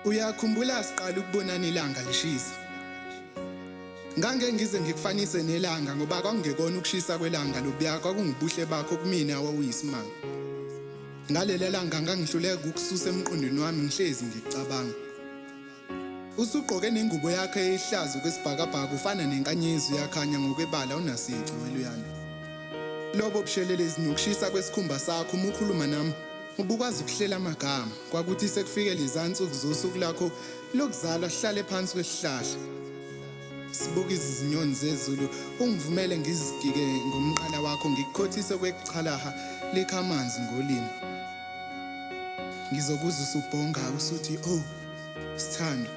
Uyakhumbula siqala ukubonana ilanga lishisa. Ngange ngize ngikufanise nelanga ngoba kwakungekona ukushisa kwelanga lobuya kwakungubuhle bakho kumina wawuyisimanga. Ngaleli langa ngangihluleka ukususa emqondweni wami ngihlezi ngikucabanga. Usugqoke nengubo yakho eyihlaza okwesibhakabhaka ufana nenkanyezi uyakhanya ngokwebala unasici weluyana. Lobo bushelelezi nokushisa kwesikhumba sakho uma ukhuluma nami ubukwazi ukuhlela amagama kwakuthi sekufike leza nsuku zosuku lakho lokuzalwa sihlale phansi kwesihlahla sibuke izinyoni zezulu ungivumele ngizigike ngomqala wakho ngikukhothise kwekuchalaha likha amanzi ngolimi. Ngizokuzwa usubhonga usuthi oh sithando.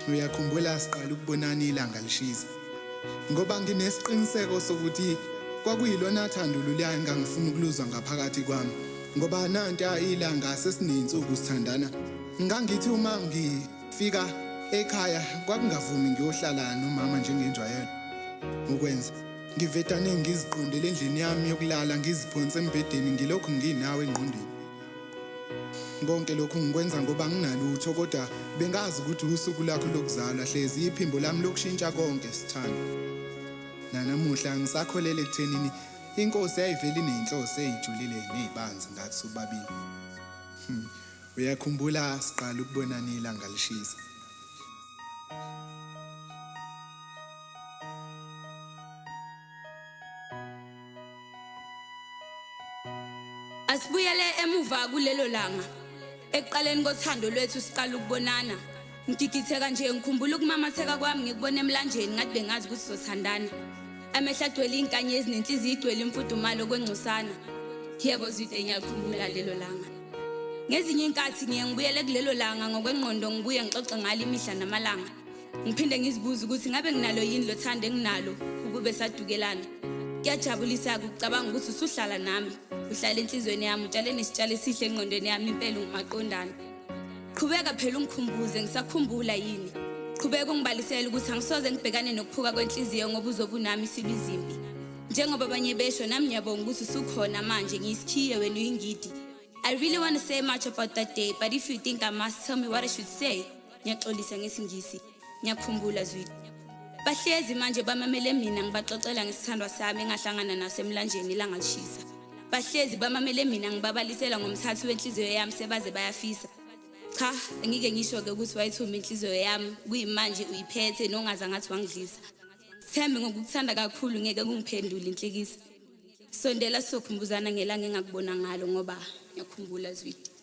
Uyakhumbula siqala ukubonana ilanga lishisa. Ngoba nginesiqiniseko sokuthi kwakuyilona thando loluya engangifuna ukuluzwa ngaphakathi kwami. Ngoba nantiya ilanga sesiney'nsuku sithandana. Ngangithi uma ngifika ekhaya kwakungavumi ngiyohlala nomama njengenjwayelo ukwenza. Ngivedane ngiziqondele endlini yami yokulala ngiziphonse embhedeni ngilokhu nginawe engqondweni. Konke lokhu ngikwenza ngoba nginalutho kodwa bengazi ukuthi usuku lakho lokuzalwa hlezi iphimbo lami lokushintsha konke sithando. Nanamuhla ngisakholelwa ekuthenini inkosi yayivele iney'nhloso ey'julile ney'banzi ngathi sobabili. Uyakhumbula siqala ukubonana ilanga lishisa. Asibuyele emuva kulelo langa. Ekuqaleni kothando lwethu siqala ukubonana. Ngigigitheka nje ngikhumbula ukumamatheka kwami ngikubona emlanjeni ngathi bengazi ukuthi sothandana. Amehlo agcwele inkanyezi nenhliziyo igcwele imfudumalo kwengcosana. Yebo Zwide ngiyakhumbula lelo langa. Ngezinye inkathi ngiye ngibuyele kulelo langa ngokwengqondo ngibuye ngixoxe ngalo imihla namalanga. Ngiphinde ngizibuze ukuthi ngabe nginalo yini lo thando enginalo ukube sadukelana. Kuyajabulisa-ke ukucabanga ukuthi usuhlala nami, uhlala enhliziyweni yami, utshale nesitshalo esihle engqondweni yami, impela ungumaqondana. Qhubeka phela ungikhumbuze, ngisakhumbula yini? Qhubeka ungibalisele ukuthi angisoze ngibhekane nokuphuka kwenhliziyo ngoba uzobe unami silwa izimpi. Njengoba abanye besho, nami ngiyabonga ukuthi usukhona manje, ngiyisikhiye wena uyingidi. I really want to say much about that day, but if you think I must tell me what I should say, ngiyaxolisa ngesiNgisi. Ngiyakhumbula Zwide. Bahlezi manje bamamele mina ngibaxoxela ngesithandwa sami engahlangana naso emlanjeni ilanga lishisa. Bahlezi bamamele mina ngibabalisela ngomthathi wenhliziyo yami sebaze bayafisa. Cha, angike ngisho-ke ukuthi wayithumba inhliziyo yami, kuyimanje uyiphethe nongaza ngathi wangidlisa. Thembe ngokukuthanda kakhulu ngeke kungiphendule inhlekisa. Sondela sizokhumbuzana ngelanga engakubona ngalo ngoba ngiyakhumbula Zwide.